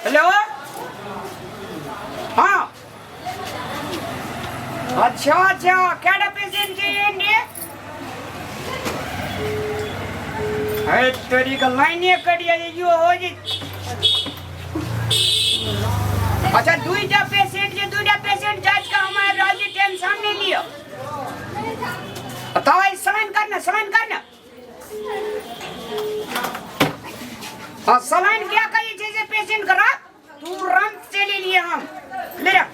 Hello. हाँ, अच्छा अच्छा, केटा पेशेंट छै एने? है तोरी के लाइने कटिया जे यो हो जे। अच्छा, दुईटा पेशेंट जे, दुईटा पेशेंट जांच के हम आबि रहल छी, टेंशन नहीं लियो। दवाई साइन करना, साइन करना। हाँ, सलाइन क्या कही छै से पेशेंट करा तुरंत से ले लिए हम ले रख।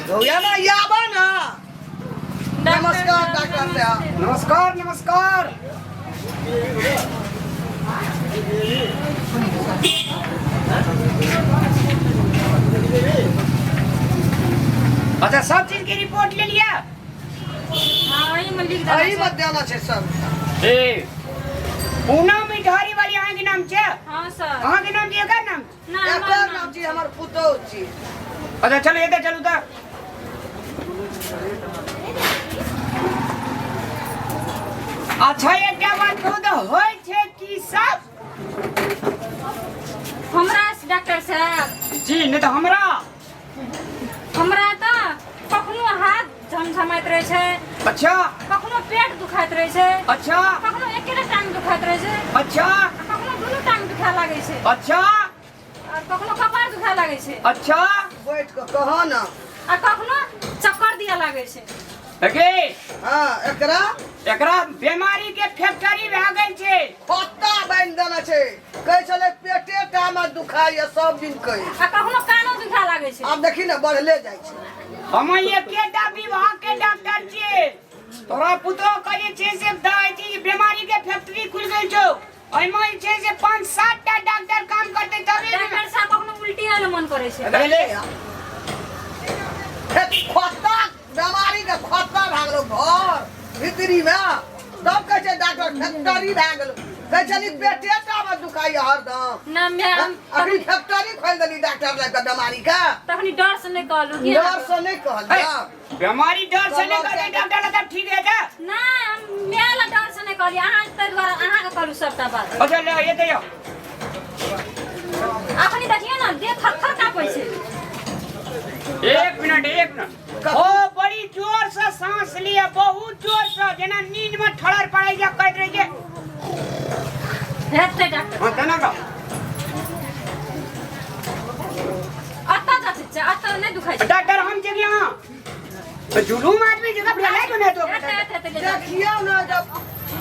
हो ना, आबा ना। नमस्कार डॉक्टर साहब। नमस्कार नमस्कार। अच्छा, सब चीज की रिपोर्ट ले लिया? हाँ, एहिमे लिख देना एही छै। मत देना छै सब। ए पूनम मिठारी वाली, अहाँ के नाम छै? हाँ सर। अहाँ के नाम छै, एकर नाम? ना, हमर एकर नाम छी, हमर पुतोहु छी। अच्छा, चलो एतऽ चलू तऽ। अच्छा, एकटा बात कहू तऽ, होइ छै की सब? हमरा डॉक्टर साहब? जी नहि, तऽ हमरा। हमरा तऽ कखनो हाथ झमझमाइत रहै छै। अच्छा। कखनो पेट दुखाइत रहै छै। अच्छा। कखनो एकेटा टांग दुखाइत रहै छै। अच्छा। आ कखनो दुनू टांग दुखाय लागै छै। अच्छा। और कखनो कपार दुखाय लागै छै। अच्छा। बैठ कऽ कह ना। आ कखनो चक्कर दिया लागै छै। अगे। हाँ, एकरा। एकरा बीमारी के फैक्ट्री भए गेल छै। खोत्ता बान्हि देने छै। कहै छलै पेटे टा मे दुखाइए सब दिन कहै। आ कखनो कानो दुखाय लागै छै। आब देखी ने, बढ़ले जाइ छै। हम एकेटा विभाग के डॉक्टर छियै। तोरा पुतोह के जे छै से अथी बीमारी के फैक्ट्री खुलि गेल छौ। एहिमे जे छै से 5-7 टा डॉक्टर काम करतै तबे ने। डॉक्टर साहब, कखनो उल्टी आयल मन करै छै। अरे। हे, खोत्ता बीमारी के खोत्ता भए गेलो घर भीतरी मे। तब कहै छै डॉक्टर फैक्ट्री भए गेलो। कहै छली पेटे टा मे दुखाइए हरदम। ना मैं हम। अखनी फैक्ट्री खोलि देली डॉक्टर लग के बीमारी के। तखनी डर से नहि कहलू कि। डर से नहि कहलियै। बीमारी डर से नहीं करते डॉक्टर लग, ठीक है क्या? ना, हम माय ला डर से नहि कहलियै अहाँ, ताहि दुआरे अहाँके कहलू सबटा बात। अच्छा, ले ये दे। अखनी देखियौ ने, देह थर थर काँपै छै। एक मिनट, एक मिनट। ओ बड़ी जोर से सांस लिया, बहुत जोर से, जेना नींद में ठड़र पड़ै छै, कहैत रहै छै। हेतै डॉक्टर? हाँ, तेना का। अतऽ जाइत छै, अतऽ नहि दुखाइ छै। डॉक्टर हम छै यहाँ तो जुलूम आदमी जगह फैलाय तो नहीं तो। हेतै, हेतै, हेतै, ले जाउ। देखियौ ने, जब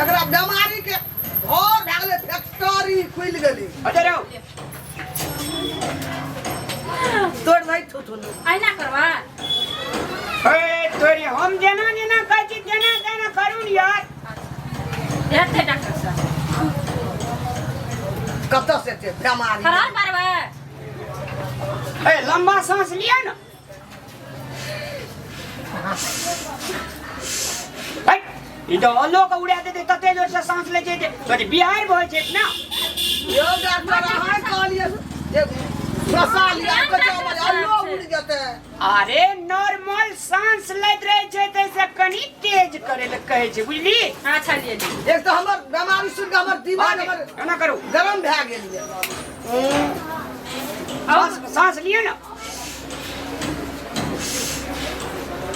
एकरा बीमारी के घर भए गेलै, फैक्ट्री खुलि गेलै। अच्छा रहो। तोड़ भाई थुथुन। अहिना करबा। ए तोरी, हम जेना जेना कहै छी तेना तेना करू ने यार। हेतै डॉक्टर साहब? कतऽ से एते बीमारी? थरहर मारबै। ए लंबा सांस लिया ना। हट, ई तो अल्लो के उड़ा देते, तते जोर से सांस ले छै जे कथी बिहार बहै छै ना। यौ डॉक्टर, अहाँ कहलियै जे फंसा लिया, कहै छै हमर अल्लो उड़ि जेतै। अरे, नॉर्मल सांस लैत रहै छै तैसे कनि तेज करे ले कहै छै, बुझली? अच्छा, लिए लिए। एक तऽ हमर बीमारी सुनि कऽ हमर दिमाग हमर एना करू। गरम भए गेल यऽ। सांस सांस लिअ ना।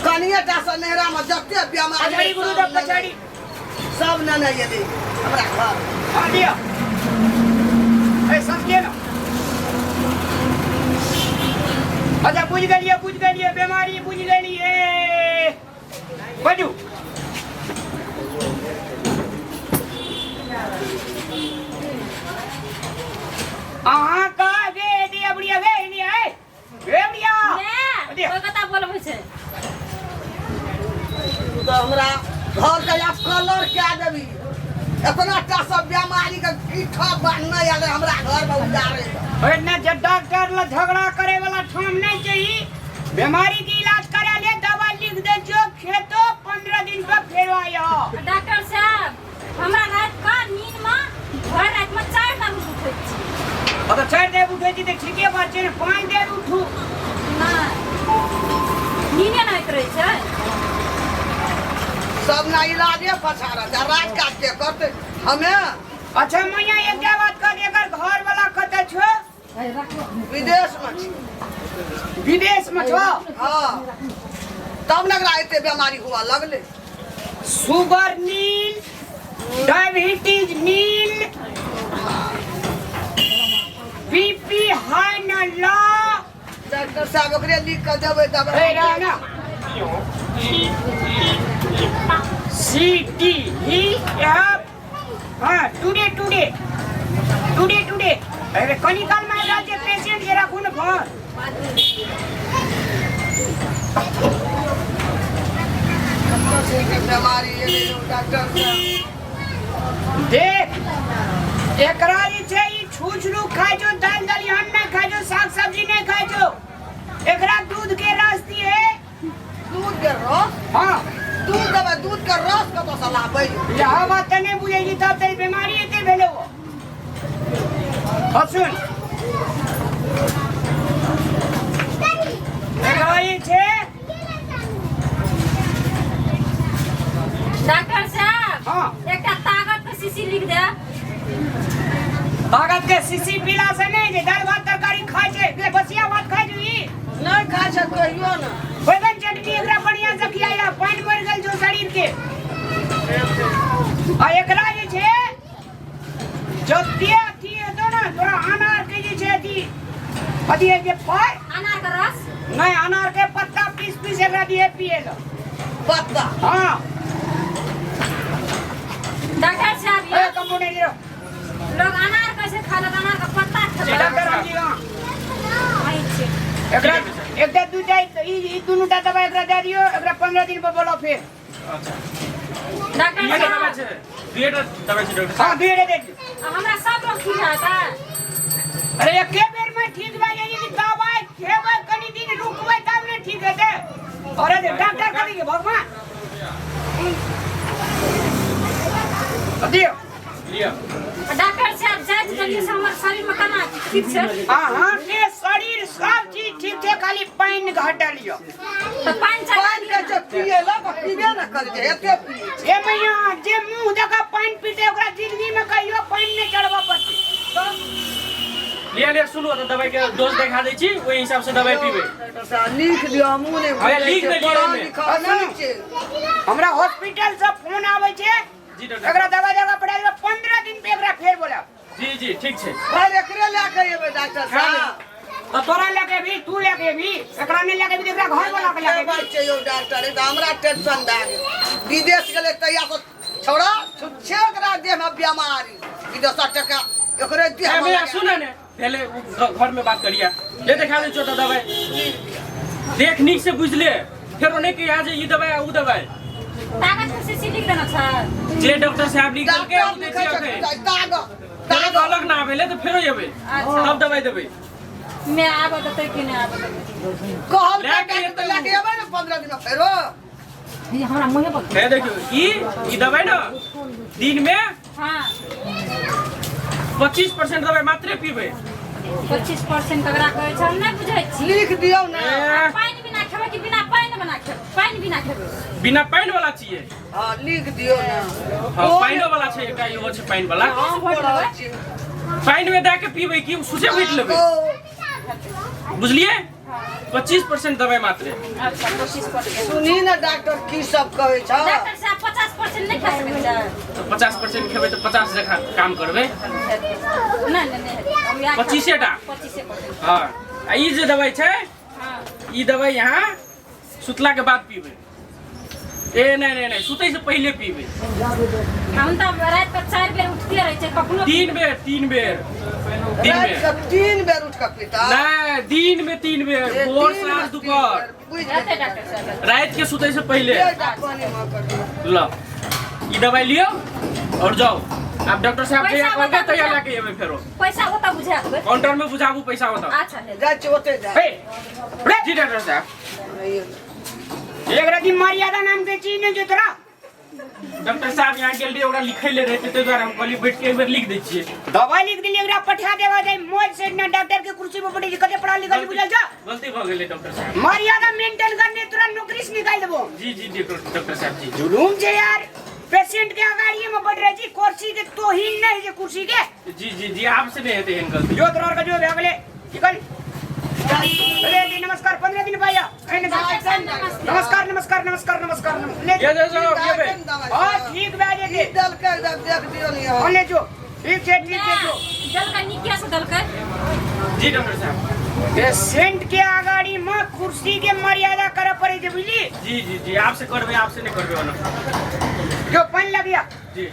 कनिए टा से नैहरा में जते बीमारी पछाड़ी गुरुदेव, पछाड़ी। सब नेने एलै हमरा घर। हाँ, लिअ। ए सांस लिअ ना। अच्छा, बुझि गेलियै, बुझि गेलियै, बीमारी बुझि गेलियै। बैठू। अहाँ का गे दिया बुढ़िया गे नहीं है गे बुढ़िया। माय, कोई कता बोलबै छै? तू तऽ हमरा घर के आब कलर कए देबी। एतना टा सब बीमारी के पीठा बान्हने आयल हमरा घर में उजारे। ओए ने जे डॉक्टर ल झगड़ा करे वाला ठाम नहीं चाहिए। बीमारी के इलाज करे ले दवा लिख दे जो खेतो, 15 दिन पर फेर आयो। डॉक्टर साहब, हमरा रात का नींद में भर रात में 4 बार उठै छी। अब तो 4 देर उठे छी तो ठीके बात छै ने, 5 देर उठू। नहि, नींदे नहि होइत रहै छै। सब ना इलाजे पछाड़त आ राज काज के करतै हमे। अच्छा मैया, एकटा बात कह, एकर घर वाला कतऽ छौ? विदेश में छी। विदेश में छौ? हाँ, तब ने एकरा एते बीमारी हुआ लगले। शुगर नील, डायबिटीज नील, बीपी हाई न लो। डॉक्टर साहब, ओकरे लिख के देबै ए दबाइ। रह ना, सी टी ही एफ। हाँ, टुडे टुडे टुडे टुडे। अरे कनी काल में आबि रहल छै पेशेंट, जे राखू ने फोन। बीमारी एलै यौ डॉक्टर साहब। देख, एकरा जे छै ई छुछरू खाइ छौ, दालि दलिहन नहि खाइ छौ, साग सब्जी नहि खाइ छौ। एकरा दूध के रस दिहे। दूध के रस? हाँ। दूध देबै, दूध के रस कतऽ से लाबै? यह बात तऽ नहि बुझै छी, तब तऽ ई बीमारी एते भेलै। अब सुन, एकरा जे छै डॉक्टर साहब। हाँ। एकटा ताकत के शीशी लिख दे। ताकत के शीशी पीला से नहि जे दालि भात तरकारी खाइ छै, जे बसिया भात खाइ छै ई? नहि खाइ छै कहियो ने। बैगन चटनी एकरा बढ़िया से खियाइया, पानि मरि गेल छौ शरीर के। आ एकरा जे छै जते अथी हेतौ ने तोरा, अनार के जे छै अथी अथी है जे फल। अनार के रस? नहि, अनार के पत्ता पीस पीस एकरा दिहे पिए लए। पत्ता? हाँ। डॉक्टर साहब। ए ये कंपाउंडर जी। लोग अनार कैसे खा लेत, अनार के पत्ता खेबै? डॉक्टर रामजी, हाँ। वही छै। एकरा एकटा दूटा ई ई दुनूटा दबाइ एकरा दए दियौ। एकरा 15 दिन पर बोलाउ फेर। अच्छा। डॉक्टर दुइएटा दबाइ साहब। छै, दुइएटा दबाइ छै डॉक्टर हाँ। साहब। दुइएटा दे दियौ। आ हमरा सब रोग ठीक हेतै? अरे, एके बेर में ठीक भए जाइ कि दबाइ खेबै, कनी दिन रुकबै तब ने ठीक हेतै। अरे जे डॉक्टर कथी के भगवान दियौ। लिअ। आ डॉक्टर साहब, जाँच देलियै से हमर शरीर में केना ठीक छै? अहाँके शरीर सब चीज ठीक छै, खाली पानि घटल यऽ। तऽ पानि चढ़ा पानि दियौ। कहै छै पियै लए तऽ पीबे ने करै छै, एते पियै छै। हे मैया, जे मुंह जकाँ पानि पीते ओकरा जिंदगी में कहियो पानि नहि चढ़बऽ पड़तै। लिअ लिअ, सुनू, तऽ दबाइ के डोज देखा दै छी, ओहि हिसाब से दबाइ पीबै। डॉक्टर साहब, लिख दियौ, हमहूँ नहि अरे, बुझै लिख छियै, देलियै पढ़ल एहिमे। लिखल नहि छै। हमरा हॉस्पिटल से फोन आबै छै। जी डॉक्टर। एकरा दबाइ दवा पड़ा देबै, 15 दिन पे एकरा फेर बोलाब। जी जी, ठीक छै। फेर एकरे लए के एबै डॉक्टर साहब? तो तोरा लेके भी, तू लेके भी, एकरा नहीं लेके भी, एकरा घर वाला के लेके के भी। बात छै यौ डॉक्टर, ई तऽ हमरा टेंशन भए गेल। विदेश गेलै तहिया से छौड़ा छुच्छे एकरा देहमे बेमारी। विदेशक टका एकरे ए देहमे भैया। लगा। सुन ने, पहले उ घर में बात करिया ले, देखा दे छोटा दवाई देख, नीक से बुझ ले, फेरो नहीं कि जे ई दवाई आ उ दवाई। ताकत के शीशी लिख देना छै। जे डॉक्टर साहब लिख देलकै डॉक्टर उ दै लिखै छियै छै अखन। तागत। फेरो तागत। कहलक ना भेलै तऽ फेरो एबै। अच्छा। तब दवाई देबै। मैं आबऽ देतै कि नहि आबऽ देतै? कहल लए के एतै। लए के एबै ने 15 दिन फेरो। हमरा मुँहे पर। हे देखियौ, ई ई दवाई ने दिन में 25% दवाई मात्रे पीबै। 25% ककरा कहै छै, हम नहि बुझै छी। लिख दियौ ने। ए, पानि बिना खेबै कि बिना पानि बना खेबै? पानि बिना खेबै? बिना पानि वाला चाहिए। हँ, लिख दियौ ने। हाँ, पानिो वाला छै, एकटा इहो छै पानि वाला। हम पढ़ल छी। पानि में दए के पीबै कि सुसे घुटि लेबै? बुझलियै? 25% दवाई मात्रे। अच्छा, 25%। सुनी ने, डॉक्टर की सब कहै छ। डॉक्टर साहब, 50% नहि खा सकै छै? तऽ 50% खेबै तऽ 50 जकाँ काम करबै। नहि नहि नहि, हम इएह खायब। 25 टा? 25%। हँ, आ ई जे दवाई छै, ई दवाई यहाँ सुतला के बाद पीबै। ए नहीं नहीं नहीं, सुतै से पहिले पीबै। हम तऽ राति कऽ 4 बेर उठते रहै छै कखनो। 3 बेर, 3 बेर दिन राति में। के 3 बेर उठ कऽ पीता? नहीं, दिन में 3 बेर। ए, भोर, दिन में साँझ, 3 दोपहर। बेर, बुझि हेतै गेलियै। डॉक्टर साहब। रात के सुतै से पहिले। एक टा पानि मे कर दियौ। ल, ई दवाई लियो और जाओ। आब डॉक्टर साहब पैसा जहिया कहलकै बता। तहिया लए के एबै फेरो। पैसा ओतऽ बुझा देबै। काउंटर में बुझाबू पैसा ओतऽ। अच्छा, हे। जाइ छी ओतै जाइ। हे रे। जी डॉक्टर साहब। एक रति मर्यादा नाम के चीज नहीं छै तोरा। डॉक्टर साहब यहाँ गेल रहियै, ओकरा लिखै ले रहै ताहि दुआरे हम कहलियै बैठ के एक बेर लिख दै छियै। दवाई लिख दिली, एकरा पठा देवा जाय मौज से ना डॉक्टर के कुर्सी पर बैठे कते पढ़ा लिखल बुझल जा। गलती भऽ गेलै डॉक्टर साहब। मर्यादा मेंटेन करने तोरा नौकरी से निकाल देबो। जी जी जी डॉक्टर साहब जी। जुलूम छै यार, पेशेंट के अगाड़िए में बैठ रहे छी, कुर्सी के तोहीन नहीं छै कुर्सी के। जी जी जी आब से नहीं हेतै एहन गलती। जो तोरा के जो भए गेलै निकल। अरे जी नमस्कार, 15 दिन भैया। नमस्कार नमस्कार नमस्कार नमस्कार नमस्कार। ले ये जो ये बे। हां ठीक भए जेतै। देलकै देख दियौ नि। हां ले जो, ठीक छै ठीक छै जो। देलकै नीके से देलकै। जी डॉक्टर साहब। पेशेंट के अगाड़ी में कुर्सी के मर्यादा करे पड़े छै बुझली। जी जी जी आपसे करबै, आपसे नहीं करबै ओना। जो पानि लगिया। जी।